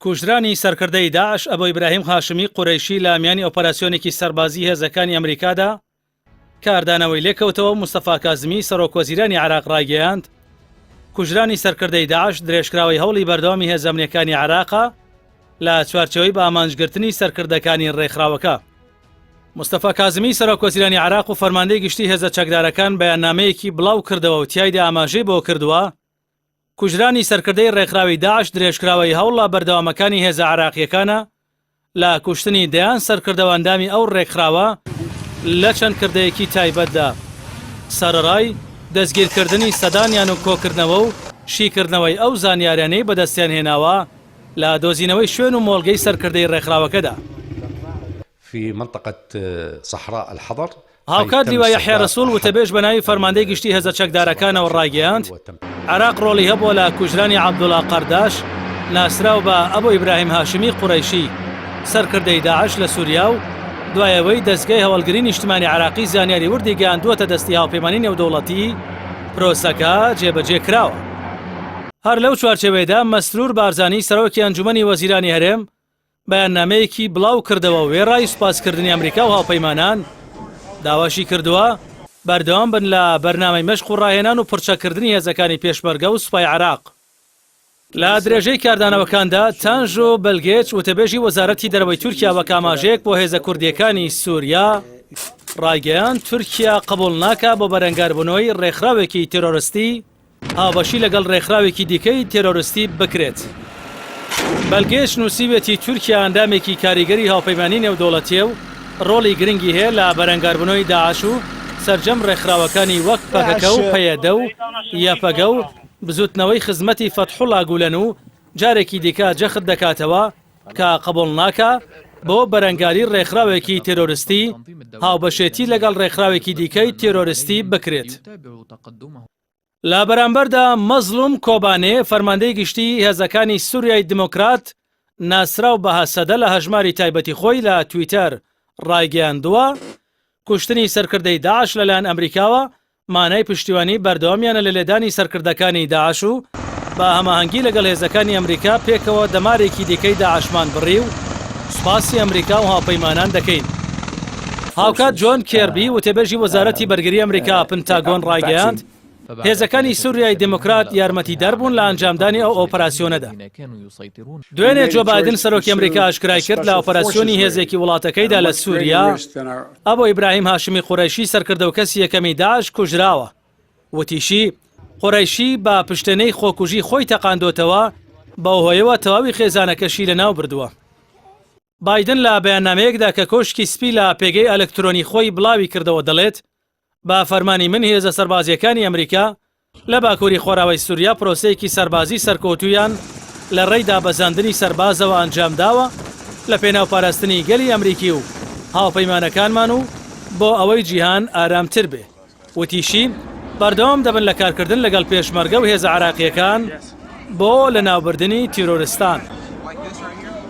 کوژرانی سەرکردەی داعش ئەبو ئیبراهیم هاشمی قورەیشی لە میانی ئۆپەراسیۆنێکی سەربازی هێزەکانی ئەمریکادا کاردانەوەی لێکەوتەوە و مستەفا کازمی سەرۆکوەزیرانی عێراق ڕایگەیاند، کوژرانی سەرکردەی داعش درێژکراوەی هەوڵی بەردەوامی هێزە ئەمنییەکانی عێراقە لە چوارچێوەی بە ئامانجگرتنی سەرکردەکانی ڕێکخراوەکە. مستەفا کازمی سەرۆکوەزیرانی عێراق و فەرماندەی گشتی هێزە چەکدارەکان بەیاننامەیەکی بڵاو کردەوە و تیایدا ئاماژەی بۆ کردووە، کوژرانی سەرکردەی ڕێکخراوی داعش درێژکراوەی هەوڵە بەردەوامەکانی هێزە عێراقییەکانە لە کوشتنی دەیان سەرکردە و ئەندامی ئەو ڕێکخراوە لە چەند کردەیەکی تایبەتدا، سەرەڕای دەستگیرکردنی سەدانیان و کۆکردنەوە و شیکردنەوەی ئەو زانیاریانەی بەدەستیان هێناوە لە دۆزینەوەی شوێن و مۆڵگەی سەرکردەی ڕێکخراوەکەدا. في منطقة صحراء الحضر. هاوکات لیوا یەحیا رەسوڵ وتەبێژ بەناوی فەرماندەی گشتی هێزە چەکدارەکانەوە ڕایگەیاند، عێراق ڕۆڵی هەبووە لە کوژرانی عەبدوڵا قەرداش ناسراو بە ئەبو ئیبراهیم هاشمی قورەیشی سەرکردەی داعش لە سوریا و دوای ئەوەی دەزگای هەواڵگری نیشتمانی عێراقی زانیاری وردی گەیاندووەتە دەستی هاوپەیمانی نێودەوڵەتی پرۆسەکە جێبەجێ کراوە. هەر لەو چوارچێوەیەدا مەسرور بارزانی سەرۆکی ئەنجومەنی وەزیرانی هەرێم بەیاننامەیەکی بڵاو کردەوە وێڕای سوپاسکردنی ئەمریکا و هاوپەیمانان، داواشی کردووە بەردەوام بن لە بەرنامەی مەشق و ڕاهێنان و پڕچەککردنی هێزەکانی پێشمەرگە و سوپای عێراق. لە درێژەی کاردانەوەکاندا، تانژۆ بلگێچ وتەبێژی وەزارەتی دەرەوەی تورکیا وەک ئاماژەیەک بۆ هێزە کوردییەکانی سوریا ڕایگەیاند، تورکیا قبوڵ ناکا بۆ بەرەنگاربوونەوەی ڕێکخراوێکی تێرۆرستی، هاوبەشی لەگەڵ رێکخراوێکی دیکەی تێرۆرستی بکرێت. بەلگێچ نووسیویەتی تورکیا ئەندامێکی کاریگەری هاوپەیمانی نێودەوڵەتییە و رۆڵی گرنگی هەیە لە بەرەنگاربوونەوەی داعش و سەرجەم رێکخراوەکانی وەک پەکەکە و پەیەدە و یەپەگە و بزوتنەوەی خزمەتی فەتحوڵا گولەن و جارێکی دیکە جەخت دەکاتەوە کە قبوڵ ناکا بۆ بەرەنگاری رێکخراوێکی تێرۆرستی هاوبەشێتی لەگەڵ رێکخراوێکی دیکەی تێرۆرستی بکرێت. لە بەرامبەردا مەزڵوم کۆبانێ، فەرماندەی گشتیی هێزەکانی سوریای دیموکرات ناسراو بە هەسەدە لە هەژماری تایبەتی خۆی لە تویتەر ڕایگەیاندووە، کوشتنی سەرکردەی داعش لەلایەن ئەمریکاوە مانای پشتیوانی بەردەوامیانە لە لێدانی سەرکردەکانی داعش و بە هەماهەنگی لەگەڵ هێزەکانی ئەمریکا پێکەوە دەمارێکی دیکەی داعشمان بڕی و سوپاسی ئەمریکا و هاوپەیمانان دەکەین. هاوکات جۆن کێربی، وتەبێژی وەزارەتی بەرگری ئەمریکا، پنتاگۆن، ڕایگەیاند، هێزەکانی سوریای دیموکرات یارمەتیدەر بوون لە ئەنجامدانی ئەو ئۆپەراسیۆنەدا. دوێنێ جۆ بایدن سەرۆکی ئەمریکا ئاشکرای کرد لە ئۆپەراسیۆنی هێزێکی وڵاتەکەیدا لە سوریا، ئەبو ئیبراهیم هاشمی قورەیشی سەرکردە و کەسی یەکەمی داعش کوژراوە. وتیشی، قورەیشی بە پشتێنەی خۆکوژی خۆی تەقاندۆتەوە، بەو هۆیەوە تەواوی خێزانەکەشی لەناوبردووە. بایدن لە بەیاننامەیەکدا کە کۆشکی سپی لە پێگەی ئەلکترۆنی خۆی بڵاوی کردەوە دەڵێت، بە فەرمانی من هێزە سەربازییەکانی ئەمریکا لە باکووری خۆراوای سوریا پرۆسەیەکی سەربازی سەرکەوتوویان لە ڕێی دابەزاندنی سەربازەوە ئەنجامداوە لە پێناو پاراستنی گەلی ئەمریکی و هاوپەیمانەکانمان و بۆ ئەوەی جیهان ئارامتر بێ. وتیشی، بەردەوام دەبن لە کارکردن لەگەڵ پێشمەرگە و هێزە عێراقییەکان بۆ لەناوبردنی تیرۆرستان.